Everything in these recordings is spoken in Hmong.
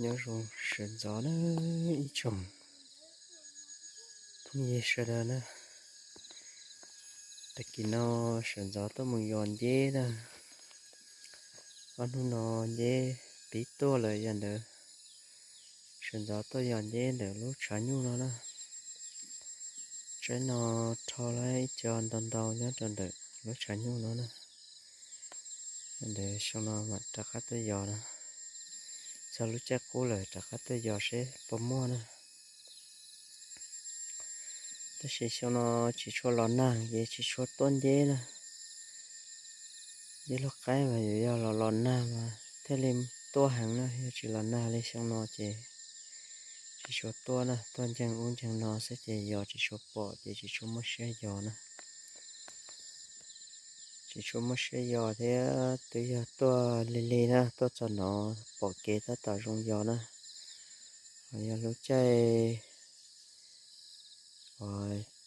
Nyob zoo sawv ntxov na ib tsoom phooj ywg sawv daws na. Tag kis no sawv ntxov tuaj mus yos nceb na. Ob hnub no nceb pib tuaj lawm yog ntawd, sawv ntxov tuaj yos nceb ntawm lub tshav nyuj no na. Tsaib no rho lawm ib co ntau ntau nyob rau ntawm lub tshav nyuj no na. Ntawd xyoo no mam rov qab tuaj yos na. Txog lub caij qub lawm rov qab tuaj yos seb puas muaj na. Tab sis xyoo no tsis tshua los nag ces tsis tshua tuaj nceb na. Nceb lub qaib mas yuav yog los los nag mas thiaj li tuaj heev na, yog tsis los nag li xyoo no ces tsis tshua tuaj na, tuaj nceeg ub nceeg no xwb ces yos tsis tshua pom ces tsis tshua muaj siab yos na. Tsis tshua muaj siab yos thiab, twb yog tuaj lig lig na, tuaj txog no pom kev tab tom zoo yos na. Ho yog lub caij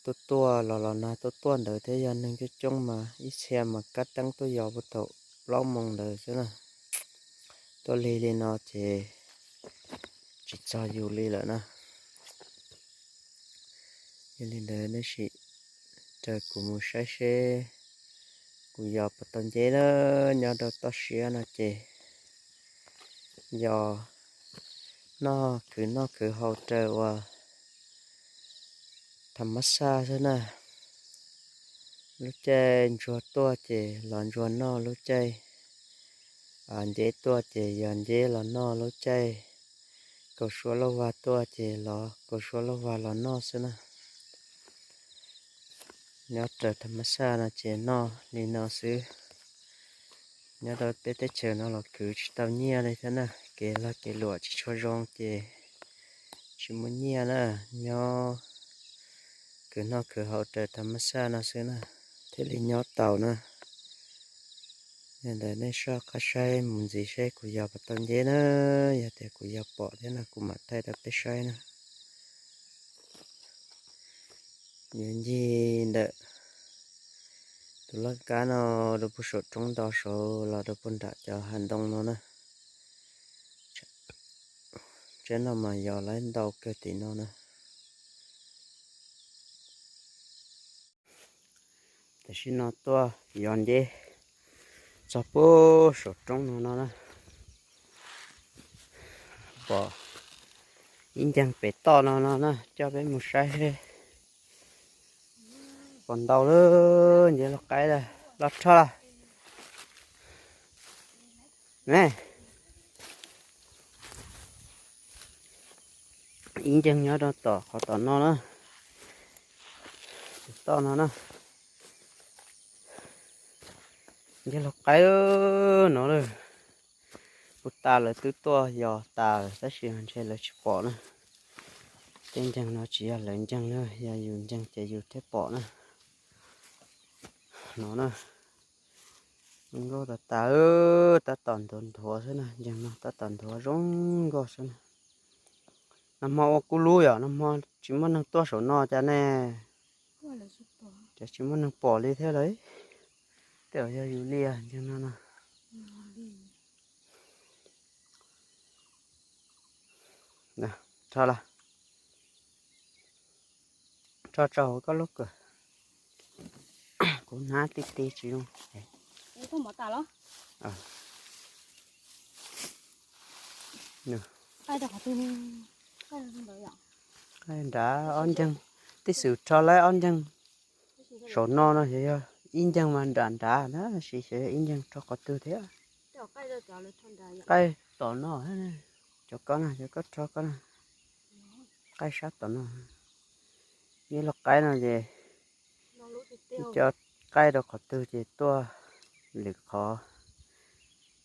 tuaj tuaj los los nag tuaj tuaj ntawd thiab yog neeg coob coob mas ib txhia mas kab teeb tuaj yos puag thaum plaub moos ntawd xwb na. Tuaj lig li no ces tsis txog yus li lawm na. Yog li ntawd nej sim raws kuv mus saib seb kuv yos puas tau nceb na. Nyob rau toj siab no ces yos noj khwv noj khwv haus raws uas tham mab xaj xwb na. Lub caij ntsuag tuaj ces los ntsuag noj, lub caij nceb tuaj ces yos nceb los noj, lub caij kaus suab lauj vag tuaj ces los kaus suab lauj vag los noj xwb na. Nyob raws tham mab xaj no ces noj li no xwb. Nyob rau peb teb chaws no los khwv tsis tau nyiaj li thiab na, kev lag kev luam tsis tshua zoo ces tsis muaj nyiaj na. Nyob khwv noj khwv haus raws tham mab xaj no xwb na, thiaj li nyob tau na. Yog ntawd nej soj qab saib mus ntxiv seb kuv yos puas tau nceb na. Yog tias kuv yos pom thiab no kuv mam thaij rau peb saib na. Yuav ncig ntawm tus laj kab no rau puag saum roob nto saud los rau puag nram cov hav ntoo no na. Tsaib no mas yos lawm ntau kawg tim no na. Tam sim no tuaj yos nceb txog puag saum roob no no na. Pom ib nceeg pem toj no no na, coj peb mus saib seb puas ntau lawm. Nceb loj qaib loj rhaj lawm ne. Ib nceeg nyob rau tom qhov tom no na, toj no na. Nceb loj qaib no lawm. Puag ta lawv twb tuaj yos tas lawm tab sis ntshe lawv tsis pom na. Tej nceeg no tsis yog lawv nceeg na, yog yus nceeg ces yus thiaj pom na. No na, zoo nkauj tas tas, tab tom nthuav nthuav xwb na, nceeg no tab tom nthuav zoo nkauj xwb na. Nag hmo ua kub lub yom, nag hmo tsis muaj neeg tuaj saum no cas ne. Cas tsis muaj neeg pom li thiab lawm. Tej zaum yog yus li nceeg no no. Rho lawm. Rho tso hauv koj lub kawm. Kuv hnab ti ti tsis zoo. Nrad ob nceeg, tij xwm rho lawm ob nceeg. Saum no no xyov yog ib nceeg mas nram nrad na, sis xyov yog ib nceeg rho qhov twg thiab. Qaij tom no, cov koj na, cov koj rho koj na. Qaij sab tom no. Nceb loj qaib no ces cov qaij rau qhov twg ces tuaj lwm qhov,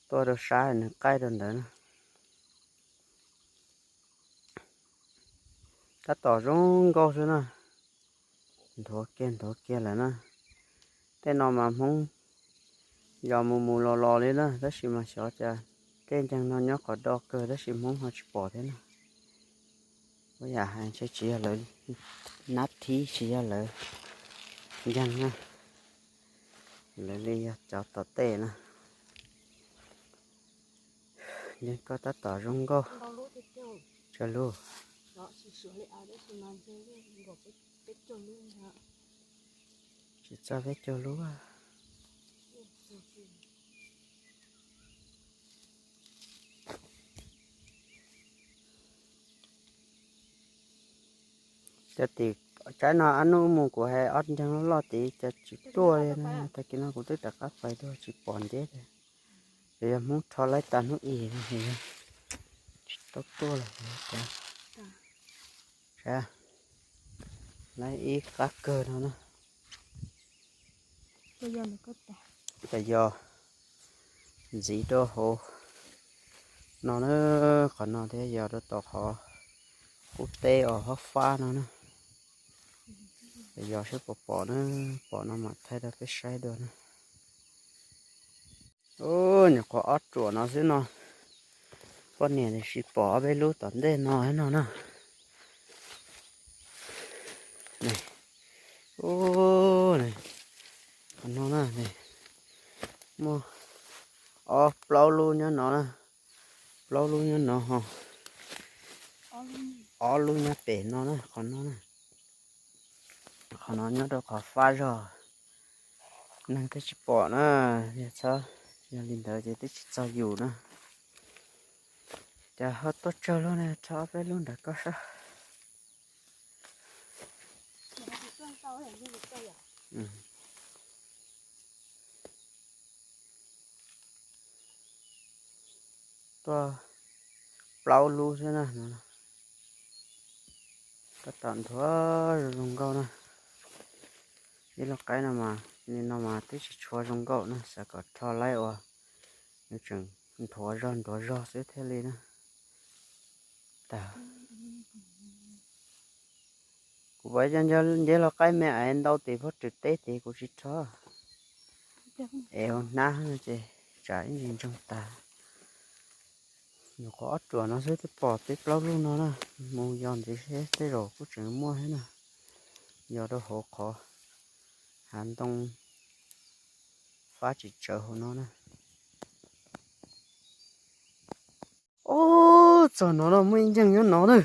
tuaj rau sab nws qaij rau ntawd na. Tab tom zoo nkauj xwb na. Nthuav kiag nthuav kiag lawm na. Tej no mas Hmoob yos mus mus los los li na, tab sis mas xyov cas tej nceeg no nyob qhov do kawg tab sis Hmoob ho tsis pom thiab na. Ua yam hais ntshe tsis yog lawv nab thib, tsis yog lawv nceeg na. Lawv li yog cov tom tej na. Nceeg koj tab tom zoo nkauj. Cov lub, tsis txog peb caug lub. Cov tim tsaib no ob hnub mus kuv hais ob nceeg loj loj tid cas tsis tuaj li na, tag kis no kuv twb rov qab pais dua tsis pom nceb li. Ces yog Hmoob rho laib tas hnub ib no, tsis tau tuaj lawm. Laib ib qab kawg no na. Cas yog ntxiv rau hauv no na, qhov no thiab yog rau tom qhov qub teb os hob fab no na. Yog seb puas pom na, pom no mam thaij rau peb saib dua na. Ub, nyuam qhuav ob ruam no xwb no, poj niam tiam sis pom ob peb lub tom ntej no no na. Ub, qhov no na, muaj ob plaub lub nyob no na, plaub lub nyob no ho ob lub nyob pem no na, qhov no na. Qhov no nyob rau qhov fab zog, neeg twb tsis pom na, yog txhob, yog li ntawd ces twb tsis txog yus na. Cas ho tuaj tsawg lub ne, rho ob peb lub nram koj saib. Tuaj plaub lub xwb na. Tab tom nthuav zoo nkauj na. Ib lub qaib no mas, li no mas twb tsis tshua zoo nkauj na, xav kom rho laib uas nws tseem nthuav zog nthuav zog xwb thiaj li na. Kuv pom nceb lub qaib me aiv ntau tes pob rwg teb tes kuv tsis rho, es ua hnab no ces tsam ib ntsis ntsoog tas. Nyuam qhuav ob ruam no xwb twb pom peb plaub lub no na, mus yos ntxiv seb tej zaum kuj tseem muaj thiab na. Yos rau hauv qhov hav ntoo fab tsis tsawv hauv no na. Ub, txog no no muaj ib nceeg nyob no na.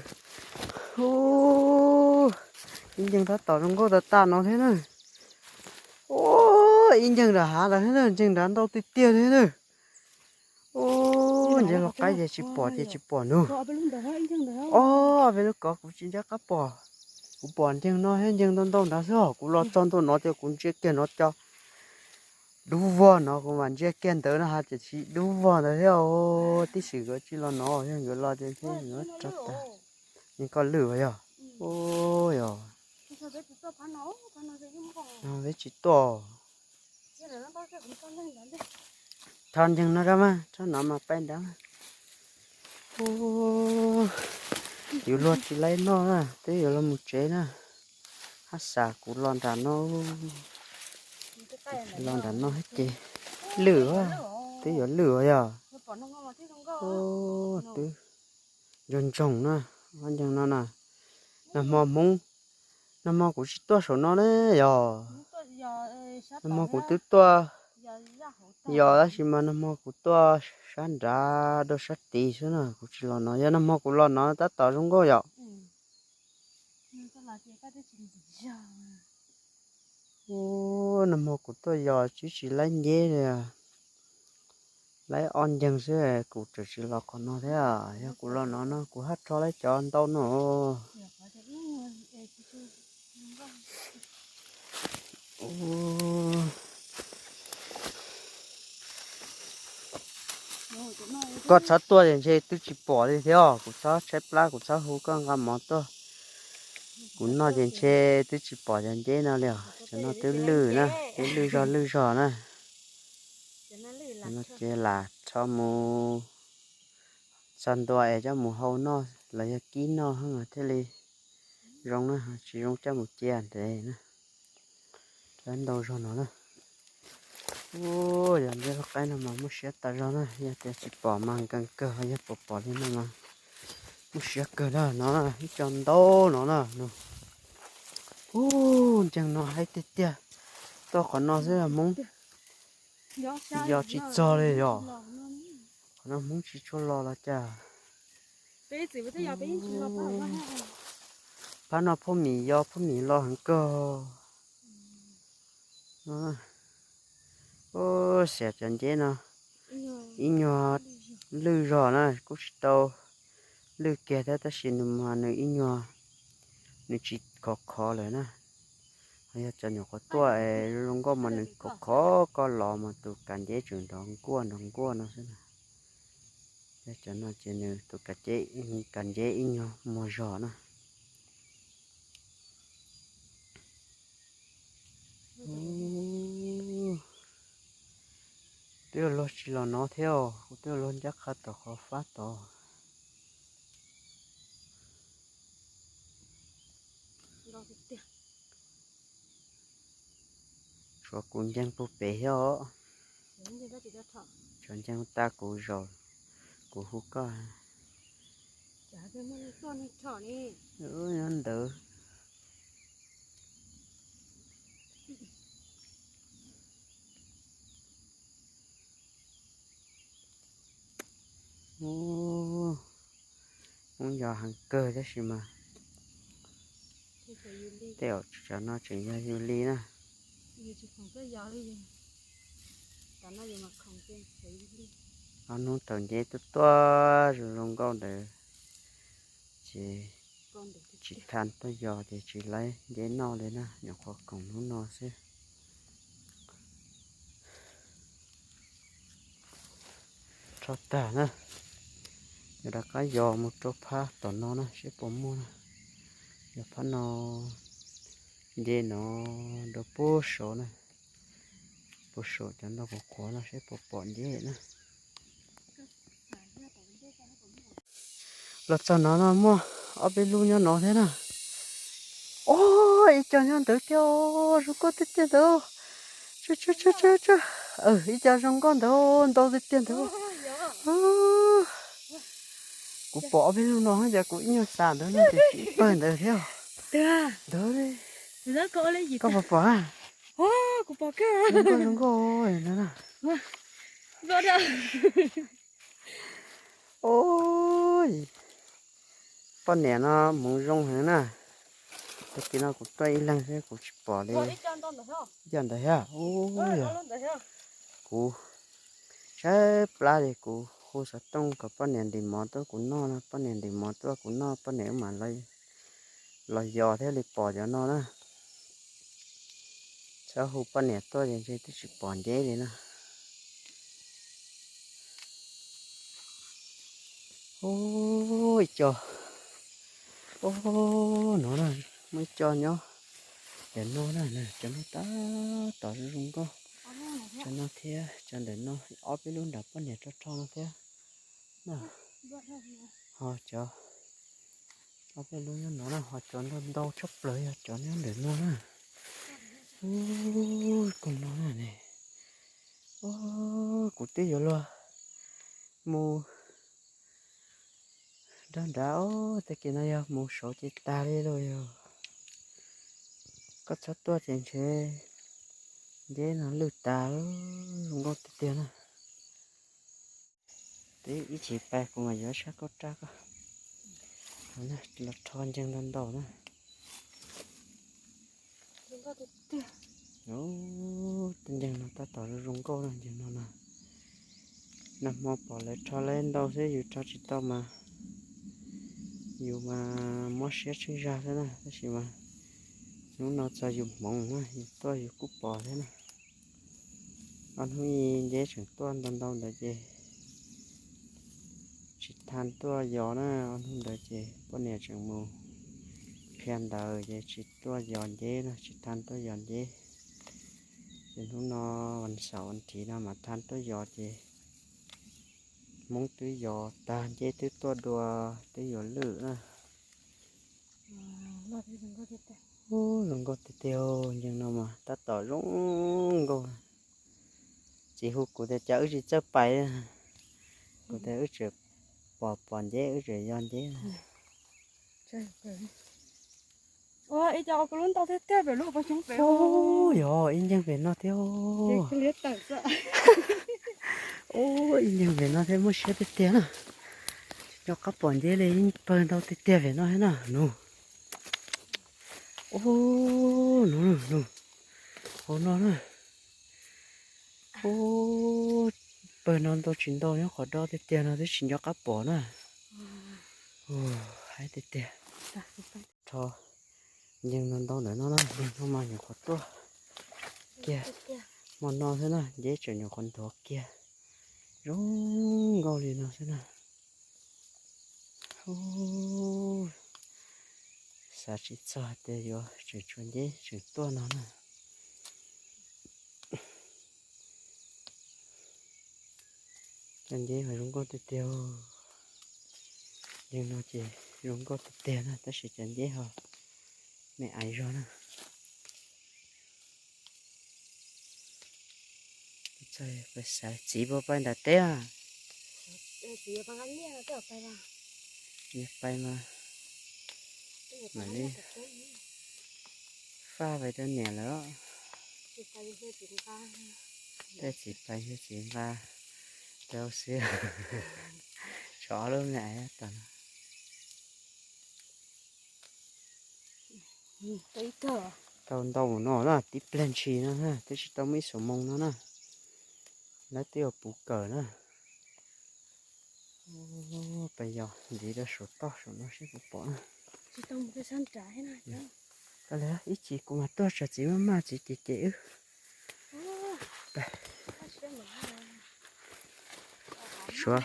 Ub, ib nceeg tab tom zoo nkauj tas tas no thiab na. Ub, ib nceeg nram hav ntawd thiab na, nceeg nrad ntau tiag tiag thiab na. Ub, nceb los qaib ces tsis pom ces tsis pom nug. Ob peb lub kov kuv tsis nco qab pom. Kuv pom nceeg no thiab nceeg ntau ntau nrad xwb os. Kuv los txog ntua no ces kuv ntsia kiag no cov dub vog no, kuv mam ntsia kiag ntawd no ha ces tsis dub vog ntawd thiab. Tib si nkawd tsis los no, yog nkawd los ces nkawd rov tas. Yeej koj lwj yog. Ub yog, peb tsis tuaj. Rho nceeg no rau mas, rho no mas pais nrad mas. Ub, yus luag tsis laib noj na, twb yuav los mus tsev na. Hab xav kuv los nram no, los nram no hab ces lwj, twb yuav lwj yog. Twb ntsoog ntsoog na, ob nceeg no na. Nag hmo Hmoob, nag hmo kuv tsis tuaj saum no ne yog. Nag hmo kuv twb tuaj yos tab sis mas nag hmo kuv tuaj sab nrad rau sab tid xwb na, kuv tsis los no. Yog nag hmo kuv los no tab tom zoo nkauj yom. Ub, nag hmo kuv tuaj yos tsis tsis laib nceb li, laib ob nceeg xwb kuv tseem tsis los qhov no thiab. Yog kuv los no no kuv haj rho laib cov ntau no. Koj txhob tuaj ces ntshe twb tsis pom li thiab os. Kuv txhob tshaib plab, kuv txhob hu koj nqa mov tuaj. Kuv noj ces ntshe twb tsis pom cov nceb no li os. Cov no twb lwj na, twb lwj zog lwj zog na. Cov no ces lam rho mus txog ntua es coj mus hau noj los yog kib noj thiaj li zoo na, tsis zoo coj mus cia ntev na. Ntau zog no na. Ub, yog nceb lub qaib no mas muaj siab tas zog na, yog tias tsis pom mas nkees kawg, yog pom pom li no mas muaj siab kawg na. No ib co ntau no na. Ub, nceeg no haib tiag tiag. Tuaj qhov no xwb Hmoob yos tsis txog li yog. Qhov no Hmoob tsis tshua los los cas. Phab no phooj ywg yog phooj ywg los heev kawg. Ua, xiam cov nceb no ib nyuag lwj zog na, kuj tsis tau lwj kiag thiab tab sis nws mas nws ib nyuag, nws tsis khov khov lawm na. Ho yog cov nyuam qhuav tuaj es zoo nkauj mas nws khov khov, koj los mas tus kav nceb tseem nrov nkuaj nrov nkuaj no xwb na. Yog cov no ces nws tus kav nceb ib nyuag muag zog na. Twb luag tsis los no thiab, kuv twb luag ncaj qha tom qhov fab tod. Tshuav kuv nceeg puag pem thiab os. Tshuav nceeg tag kuv zaum, kuv hu koj. Nyob ntawd. Ub, kuj yog heev kawg tab sis mas tej zaum cov no tseem yog yus li na. Ob hnub thaum nceb tuaj tuaj zoo zoo nkauj ntawd ces tsis tha tuaj yos ces tsis laib nceb noj li na, nyuam qhuav koom hnub no xwb. Rho tag na, yuav rov qab yos mus rau phab tom no na seb puas muaj na. Yog phab no nceb no rau puag saud na, puag saum cov ntoo qhuav qhuav no seb puas pom nceb na. Los txog no no muaj ob peb lub nyob no thiab na. Ub, ib co nyob ntawd tiag, zoo nkauj tiag tiag ntawd. Ib co zoo nkauj ntawd ntau tiag tiag ntawd. Kuv pom ob peb lub no ces kuv ib nyuag xav ntawd no ces tsis pawg ntawd thiab. Ntawd, koj puas pom? Zoo nkauj zoo nkauj no na. Ub, poj niam no hmoov zoo heev na. Tag kis no kuv tuaj ib leeg xwb kuv tsis pom li. Ib co ntawd thiab. Ub, yog kuv tshaib plab li kuv hu xov tooj kom poj niam ntim mov tuaj kuv noj no, poj niam ntim mov tuaj kuv noj, poj niam wb mam los yos thiaj li pom cov no na. Txhob hu poj niam tuaj ces ntshe twb tsis pom nceb li na. Ub, ib co, ub, no na, muaj ib co nyob ntawm no na, cov no tab tom zoo zoo nkauj. Cov no thiab cov ntawm no, ob peb lub nram poj niam rog rog no thiab. Ho cov, ob peb lub nyob no na, ho cov ntau ntau tshaj plaws yog cov nyob ntawm no na. Ub, koog no na ne. Ub, kuv twb yuav luag mus nrog nrad, tag kis no yog mus saud ces tag li lauj yog. Koj txhob tuaj ces ntshe nceb no lwj tas, zoo nkauj tiag tiag na. Twb ib chim pais kuv mam yuav sab kauj raj koj. Los rho nceeg ntau ntau na. Ub, tej nceeg no tab tom zoo zoo nkauj na, nceeg no na. Nag hmo pom lawv rho lawv ntau xwb, yus rho tsis tau mas yus mas mob siab tsheej zag xwb na, tab sis mas hnub no txog yus hmoov na, yus tuaj yus kuj pom thiab na. Ob hnub nceb tseem tuaj ntau ntau ntawd ces tsis tha tuaj yos na, ob hnub ntawd ces poj niam tseem mus qhia ntawd ces tsis tuaj yos nceb na, tsis tha tuaj yos nceb. Ces hnub no vas xaum vas thiv no mas tha tuaj yos ces Hmoob twb yos tag, nceb twb tuaj dua, twb yuav lwj na. Ub, zoo nkauj tiag tiag, nceeg no mas tab tom zoo nkauj. Txiv hu kuv tias cas wb tsis txawj pais, kuv tias wb tseem pom pom nceb wb tseem yos nceb. Ua, ib co lub ntau tiag tiag pem lub pov xyoob pem. Ub, yog ib nceeg pem no thiab. Ub, ib nceeg pem no thiab muaj siab tiag tiag na. Nco qab pom nceb li, yeej pawg ntau tiag tiag pem no thiab na nus. Ub, nus nus, hauv no na. Ub, pawg no ntau tsis ntau nyob qhov do tiag tiag no twb tsis nco qab pom na. Haib tiag tiag. Rho nceeg ntau ntau ntawm no na, nceeg no mas nyuam qhuav tuaj kiag hmo no xwb na, nceb tseem nyuam qhuav ntuav kiag zoo nkauj li no xwb na. Xav tsis txog tias yuav tseem tshuav nceb tseem tuaj no na. Cov nceb ho zoo nkauj tiag tiag. Yeej no ces zoo nkauj tiag tiag na, tab sis cov nceb ho me aiv zog na. Xav txiv puas pais nram teb? Pais mas, mam li faj pais rau niam lawm. Tej txiv pais yog txiv nqa rau xwb. Tsov lub me aiv tom no. Tau ntau mus no na, tib pliag ntshis no na, twb tsis tau muaj ib xuab moos no na. Lawv twb yuav puv kawm na. Peb yog ntxiv rau saum toj saum no seb puas pom na. Ib chim kuv mam tuaj tsam txiv maj maj txiv cem cem wb. Suav,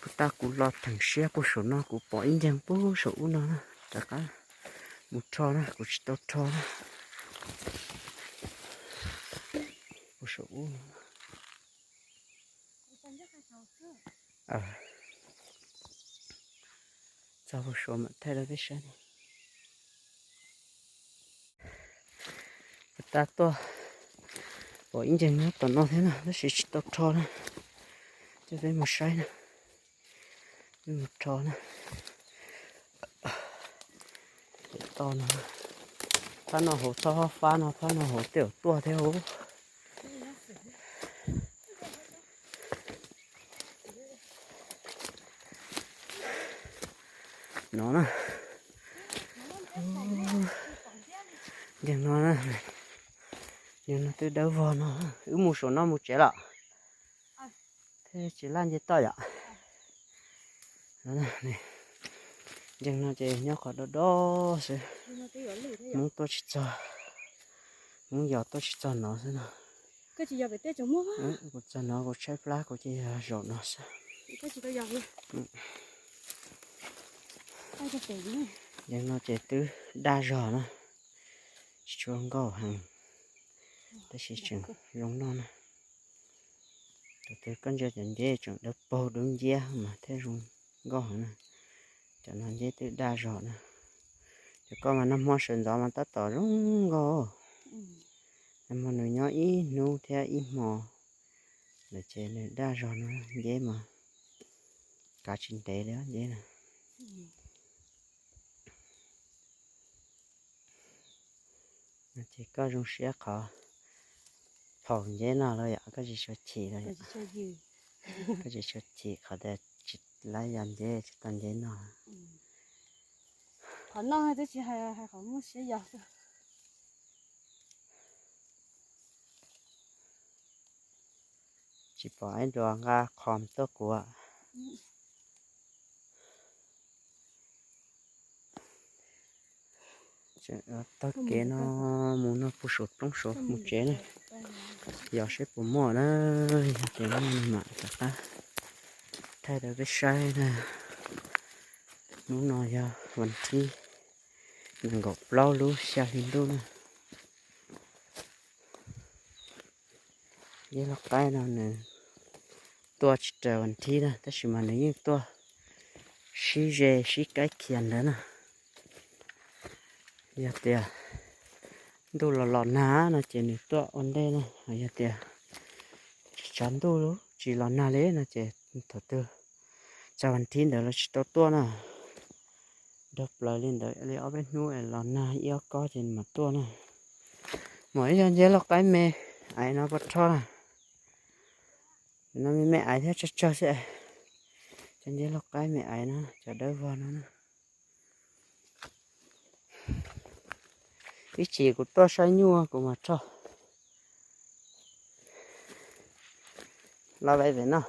puag ta kuv los theem siab puag saum no kuv pom ib nceeg puag saum ub no na, rov qab mus rho na, kuv tsis tau rho na. Puag saum ub no. Txog puag saum mam thaij rau peb saib. Puag ta tuaj pom ib nceeg nyob tom no thiab na, tab sis tsis tau rho na. Coj peb mus saib na, peb mus rho na. Pem toj no, phab no hauv txhob fab no, phab no hauv tej zaum tuaj thiab hauv. No na, nceeg no, nceeg no twb dawb vog no, wb mus saum no mus tsev lawm. Thiab tsis laj nce toj yom. Nceeg no ces nyob qhov do do xwb, Hmoob tuaj tsis txog, Hmoob yos tuaj tsis txog no xwb no. Kuv txog no kuv tshaib plab kuv ces yog zaum no xwb. Nceeg no ces twb daj zog na, tsis tshua nkauj heev, tab sis tseem zoo noj na. Tus twg koj ntsia cov nceb tseem dawb paug dub nciab mas thiaj zoo nkauj heev na. Cov no nceb twb daj zog na. Cov koj mas nag hmo sawv ntxov mas tab tom zoo nkauj. Nag hmo nws nyob ib hnub thiab ib hmo lawm ces nws daj zog no, nceb mas kav tsis ntev li nceb na. Ces koj zoo siab qhov phaum nceb no los yom, koj tsis tshua chim los yom. Koj tsis tshua chim qhov tias tsis laib yos nceb, tsis tau nceb no. Qhov no twb tsis hais qhov muaj siab yos. Tsis pom ib duas nqa qhov tuaj kuv. Taug kev no mus no puag saum roob saud mus tsev na. Yog seb puas muaj na, yog tias muaj no mam rov qab thaij rau peb saib na. Hnub no yog vas thib nees nkaum plaub lub xya hli ntuj na. Nceb lauj qaib no nws tuaj tsis raws vas thib na, tab sis mas nws yeej tuaj sib ze sib kaib khiav ntawd na. Yog tias ntuj los los nag no ces nws tuaj ua ntej na, yog tias tsis tsaus ntuj tsis los nag li no ces thaum twg txog vas thib ntawd los tsis tau tuaj na. Nrog plaws li ntawd li ob peb hnub es los nag ib ob kob ces mam tuaj na. Muaj ib co nceb lauj qaib me aiv no puas rho na. No me me aiv thiab tsawg tsawg xwb. Cov nceb laug qaib me aiv no, cov dawb vog no na. Ib chim kuv tuaj saib nyuj kuv mam rho los ve pem no.